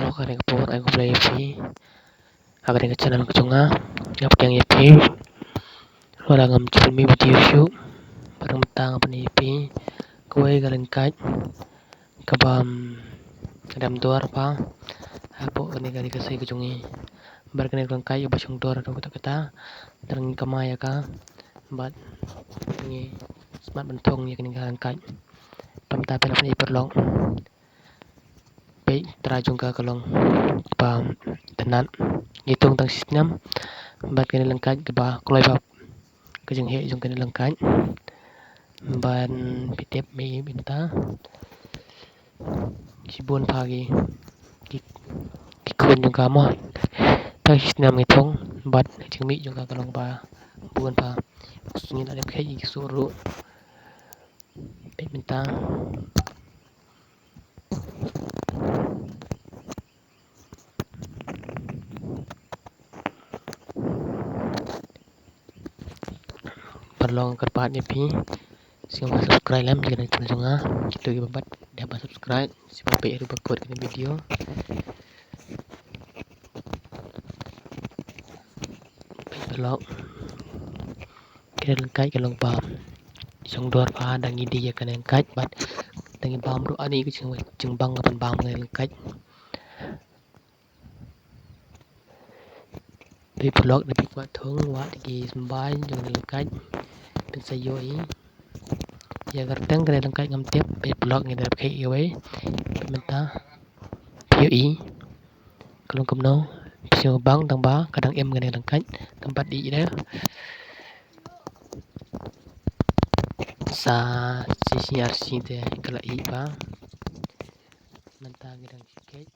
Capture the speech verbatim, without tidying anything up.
Pok ha ring por ai khublei ïa phi ha ka ring ka channel ka jong nga. Nga pdiang ïa phi. Lada ngam ju mih video shuh, bad mynta nga pyni ïa phi kawei ka lyngkait kaba, mm, dam dor bha hapoh kane ka ri ka sei ka jong ngi. Bad kane ka lyngkait kaba shong dor haduh katta katta, te ngi kamai ïa ka bad ngi smat ban thung ïa kane ka lyngkait. Te mynta phi la pyni paralok. Peit, trai jong ka ka long ba tynnat. Ngi thung tang shi snem. Bad kane lyngkait kaba kloi bha ka jingheh jong kane lyngkait. Ban phi tip, mih mynta shibun bha ki, ki, ki khun jong ka mo. Tang shi snem ngi thung bad ka jingmih jong ka ka long ba bun bha. Ngi la dep kheit ïa ki suh ruh. Peit mynta. Paralok, kyrpad ïa phi, sngewbha subscribe lem ïa kane ka channel jong nga. Kito kiba pat dep ban subscribe, sngewbha peit haduh ba kut kane ka video. Peit paralok. Kane ka lyngkait ka long ba shong dor bha, da ngi die ïa kane ka lyngkait bad da ngi bam ruh, ani ka jing, jingbang ka ban bam kane ka lyngkait. Peit paralok, da phi kwah thung, wad ïa ki symbai jong kane ka lyngkait, phin sa ïohi. Ïa ka kyrteng kane ka lyngkait ngam tip. Peit paralok, ngi dep kheit ïa kawei. Peit mynta. Phi ïohi ka long kumno. Phi sngewbang tang ba ka dang im kane ka lyngkait, kam pat ih de. Sa shi sngi ar sngi te ka la ih bha. Mynta ngi dang shu kheit.